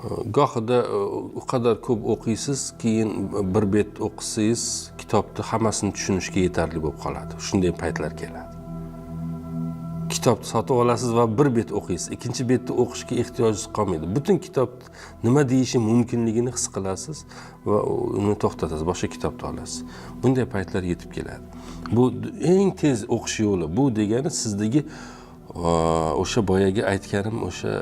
Gohida u qadar ko'p o'qiysiz, keyin bir bet o'qisangiz kitobni hammasini tushunishga yetarli bo'lib qoladi. Shunday paytlar keladi. Kitobni sotib olasiz va bir bet o'qiysiz, ikkinchi betni o'qishga ehtiyojingiz qolmaydi. Butun kitob nima deyishi mumkinligini his qilasiz va uni to'xtatasiz, boshqa kitobni olasiz. Bunday paytlar yetib keladi. Bu eng tez o'qish yo'li. Bu degani sizdagi o'sha boyagi aytganim o'sha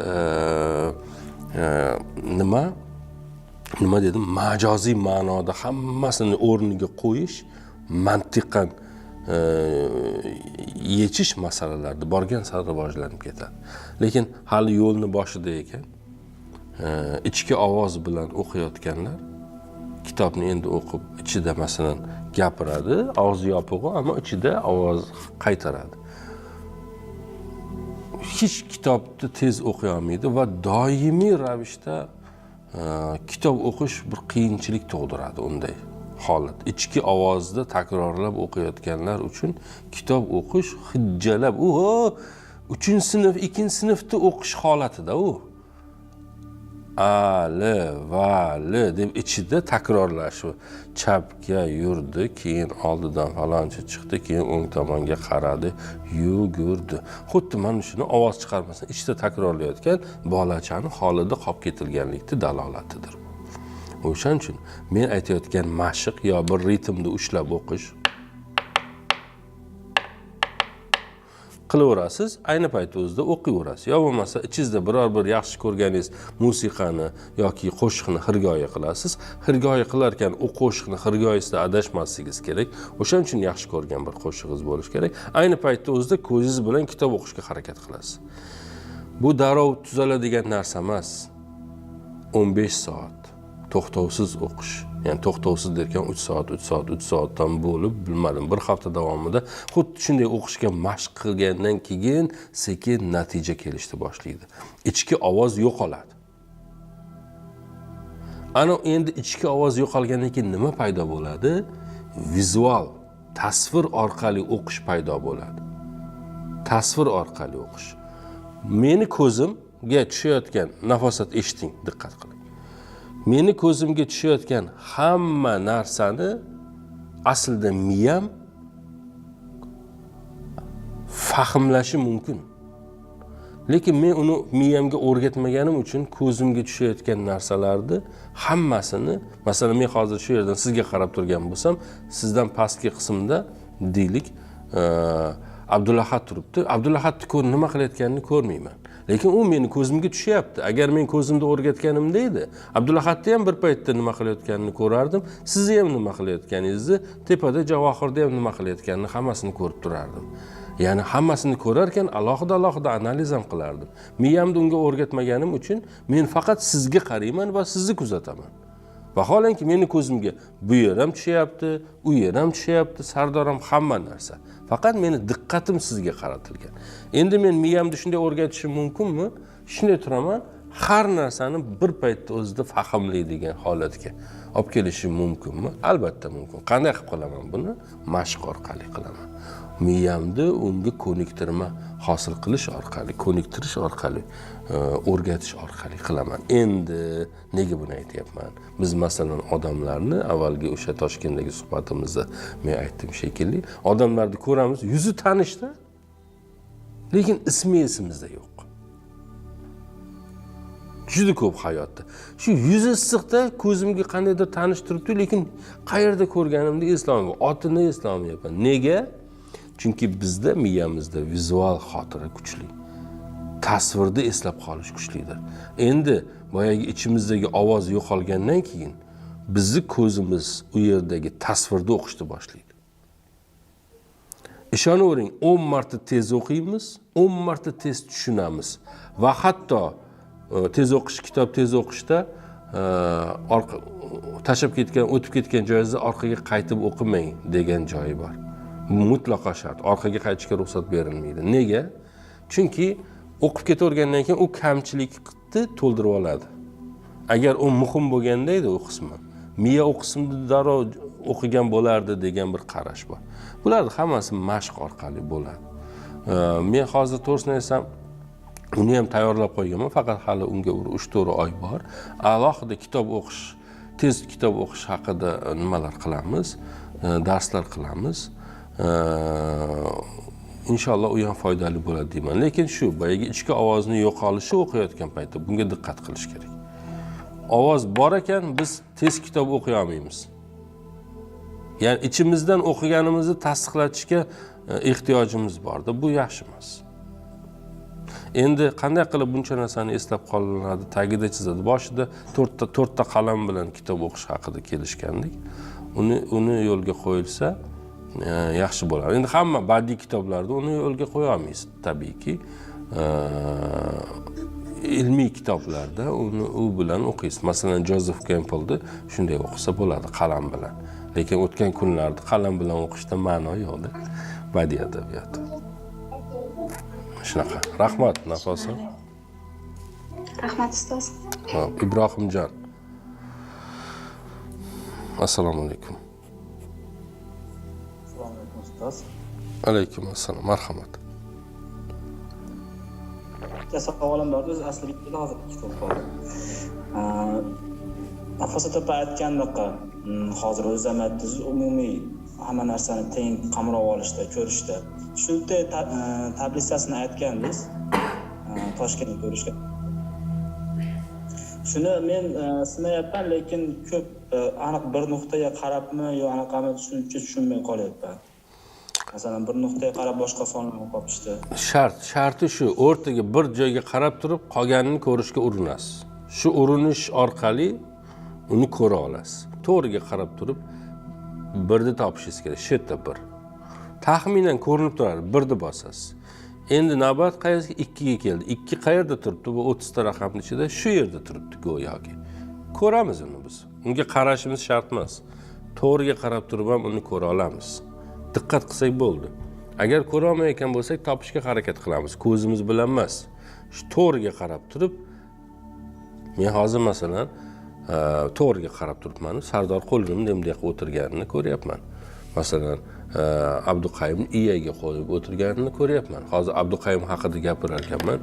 nima dedim, majoziy ma'noda hammasini o'rniga qo'yish, mantiqan yechish masalalarida borgan sari rivojlanib ketadi. Lekin hali yo'lni boshida ekan, ichki ovoz bilan o'qiyotganlar kitobni endi o'qib, ichida masalan gapiradi, og'zi yopiq, ammo ichida ovoz qaytaradi. Hech kitobni tez o'qiy olmaydi va doimiy ravishda kitob o'qish bir qiyinchilik tug'diradi unday holat. Ichki ovozda takrorlab o'qiyotganlar uchun kitob o'qish hijjalab, u 3-sinf, 2-sinfda o'qish holatida u. A, L, va, L deb ichida takrorlashi. Chapga yurdi, keyin oldidan falonchi chiqdi, keyin o'ng tomonga qaradi, yugurdi. Xuddi mana shuni ovoz chiqarmasdan ichida takrorlayotgan bolachani holida qolib ketilganlikning dalolatidir. O'shaning uchun men aytayotgan mashq yo bir ritmni ushlab o'qish qilaverasiz, ayni paytda o'zida o'qiyverasiz. Yo bo'lmasa ichingizda biror bir yaxshi ko'rganingiz musiqani yoki qo'shiqni xirgoyi qilasiz. Xirgoyi qilar ekan u qo'shiqni xirgoyisida adashmasligingiz kerak. O'shaning uchun yaxshi ko'rgan bir qo'shig'ingiz bo'lishi kerak. Ayni paytda o'zida ko'zingiz bilan kitob o'qishga harakat qilasiz. Bu darrov tuzaladigan narsa emas. 15 soat to'xtovsiz o'qish. Ya'ni to'xtovsiz derkan 3 soat, 3 soat, 3 soatdan bo'lib, bilmadim, bir hafta davomida xuddi shunday o'qishga mashq qilgandan keyin sekin natija kelishni boshlaydi. Ichki ovoz yo'qoladi. Ana endi ichki ovoz yo'qolgandan keyin nima paydo bo'ladi? Vizual, tasvir orqali o'qish paydo bo'ladi. Tasvir orqali o'qish. Meni ko'zimga tushayotgan nafosat, eshiting, diqqat qiling. Meni ko'zimga tushayotgan hamma narsani aslida miyam fahmlashi mumkin. Lekin men uni miyamga o'rgatmaganim uchun ko'zimga tushayotgan narsalarni hammasini, masalan, men hozir shu yerdan sizga qarab turgan bo'lsam, sizdan pastki qismda deylik, Abdulahat turibdi. Abdulahatni ko'r, nima qilayotganini ko'rmayman. Lekin u meni ko'zimga tushyapti. Agar men ko'zimda o'rgatganimda edi, Abdulahatni ham bir paytda nima qilayotganini ko'rardim, sizni ham nima qilayotganingizni, tepada Javohirda ham nima qilayotganini hammasini ko'rib turardim. Ya'ni hammasini ko'rarkan alohida-alohida analiz ham qilardim. Miyamni unga o'rgatmaganim uchun men faqat sizga qarayman va sizni kuzataman. Vaholanki meni ko'zimga bu yer ham tushyapti, u yer ham tushyapti, Sardor ham, hamma narsa. Faqat meni diqqatim sizga qaratilgan. Endi men miyamni shunday o'rgatishim mumkinmi? Shunday turaman, har narsani bir paytda o'zida fahmlaydigan holatga olib kelishim mumkinmi? Albatta mumkin. Qanday qilib qilaman buni? Mashq orqali qilaman. Miyamni unga ko'niktirma hosil qilish orqali, ko'niktirish orqali, o'rgatish orqali qilaman. Endi nega buni aytyapman? Biz masalan odamlarni avvalgi o'sha Toshkentdagi suhbatimizda men aytdim shekilli, odamlarni ko'ramiz, yuzi tanishda, lekin ismi esimizda yo'q. Juda ko'p hayotda. Shu yuzi issiqda ko'zimga qandaydir tanish turibdi, lekin qayerda ko'rganimni eslolmayman, otini eslolmayapman. Nega? Chunki bizda miyamizda vizual xotira kuchli. Tasvirda eslab qolish kuchlidir. Endi boyagi ichimizdagi ovoz yo'qolgandan keyin bizni ko'zimiz u yerdagi tasvirda o'qishni boshlaydi. Ishonavering, 10 marta tez o'qiymiz, 10 marta tez tushunamiz va hatto tez o'qish, kitob tez o'qishda orqa tashlab ketgan, o'tib ketgan joyingizda orqaga qaytib o'qimang degan joyi bor. Mutlaqo shart. Orqaga qaytishga ruxsat berilmaydi. Nega? Chunki o'qib ketavergandan keyin u kamchilikni to'ldirib oladi. Agar u muhim bo'lganda edi u qismi, miya u qismni darrov o'qigan bo'lardi degan bir qarash bor. Bular hammasi mashq orqali bo'ladi. Men hozir to'g'risini aytsam, Uni ham tayyorlab qo'yganman, faqat hali unga bir 3-4 oy bor. Alohida kitob o'qish, tez kitob o'qish haqida nimalar qilamiz, darslar qilamiz. Inshaalloh u ham foydali bo'ladi deyman. Lekin shu boyagi ichki ovozni yo'qolishi o'qiyotgan paytda, bunga diqqat qilish kerak. Ovoz bor ekan, biz tez kitob o'qiy olmaymiz, ya'ni ichimizdan o'qiganimizni tasdiqlatishga ehtiyojimiz borda, bu yaxshi emas. Endi qanday qilib buncha narsani eslab qolinadi, tagida chizadi? Boshida to'rtta to'rtta qalam bilan kitob o'qish haqida kelishgandik. Uni yo'lga qo'yilsa, yaxshi bo'ladi. Endi hamma badiiy kitoblarda uni yo'lga qo'ya olmaysiz tabiiyki. Ilmiy kitoblarda uni u bilan o'qiysiz. Masalan, Jozef Kempelni shunday o'qisa bo'ladi, qalam bilan. Lekin "O'tgan kunlarni" qalam bilan o'qishda ma'no yo'qda, badiiy adabiyot shunaqa. Rahmat, Nafosa. Rahmat, ustoz. Hop, Ibrohimjon, assalomu alaykum. Assalomu alaykum, ustoz. Alaykum assalom, marhamat. Bitta savolim bor o'zi, asli bitta, hozir ikkita bo'lib qoldi. Nafosa opa aytgandaqa, hozir o'zi ham aytdingiz, umumiy hamma narsani teng qamrab olishda, ko'rishda shu tablitsasini aytgandingiz, Toshkentda ko'rishga. Shuni men sinayapman, lekin ko'p aniq bir nuqtaga qarabmi yo anaqami, tushuncha tushunmay qolyapman. Masalan, bir nuqtaga qarab boshqa sonlarni topishdi. Sharti shu: o'rtaga, bir joyga qarab turib, qolganini ko'rishga urinasiz. Shu urinish orqali uni ko'ra olasiz. To'g'riga qarab turib, birni topishingiz kerak. Shu yerda bir taxminan ko'rinib turadi, birni bosasiz. Endi navbat qayerga? Ikkiga keldi. Ikki qayerda turibdi bu 30 ta raqamni ichida? Shu yerda turibdi go'yoki. Ko'ramiz uni biz, unga qarashimiz shart emas, to'g'riga qarab turib ham uni ko'ra olamiz, diqqat qilsak bo'ldi. Agar ko'rolmayotgan bo'lsak, topishga harakat qilamiz, ko'zimiz bilan emas, shu to'g'riga qarab turib. Men hozir, masalan, to'g'riga qarab turibman, Sardor qo'lini bunday bunday qilib o'tirganini ko'ryapman. Masalan, Abduqayimni iyaga qo'yib o'tirganini ko'ryapman. Hozir Abduqayim haqida gapirar ekanman,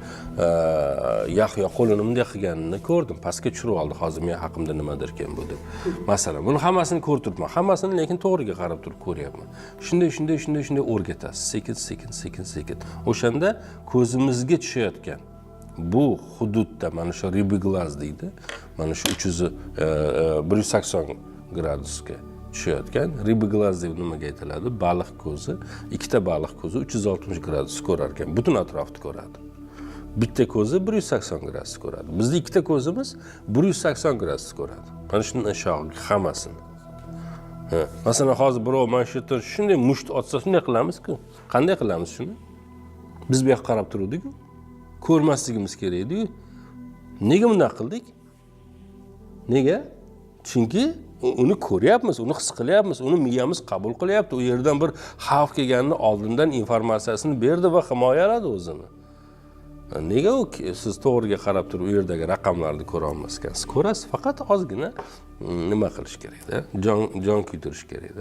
Yahyo qo'lini bunday qilganini ko'rdim, pastga tushirib oldi, hozir men haqimda nimadirkan bu deb. Masalan, buni hammasini ko'rib turibman, hammasini, lekin to'g'riga qarab turib ko'ryapman. Shunday, shunday, shunday, shunday o'rgatasiz, sekin sekin, sekin sekin. O'shanda ko'zimizga tushayotgan bu hududda, mana shu рыбий глаз deydi, mana shu 180 gradusga tushayotgan. Рыбий глаз deb nimaga aytiladi? Baliq ko'zi. Ikkita baliq ko'zi 360 gradus ko'rar ekan, butun atrofni ko'radi. Bitta ko'zi 180 gradus ko'radi. Bizni ikkita ko'zimiz 180 gradus ko'radi, mana shundan shog'iga hammasini. Ha, masalan, hozir birov mana shu yerdan shunday musht otsa, shunday qilamizku. Qanday qilamiz shuni? Biz bu yoqqa qarab turuvdik-ku, ko'rmasligimiz kerak ediyu. Nega bunday qildik? Nega? Chunki uni ko'ryapmiz, uni his qilyapmiz, uni miyamiz qabul qilyapti. U yerdan bir xavf kelganini oldindan informatsiyasini berdi va himoyaladi o'zini. Nega u siz to'g'riga qarab turib u yerdagi raqamlarni ko'ra olmas ekansiz? Ko'rasiz, faqat ozgina nima qilish kerakda, jon kuydirish kerakda.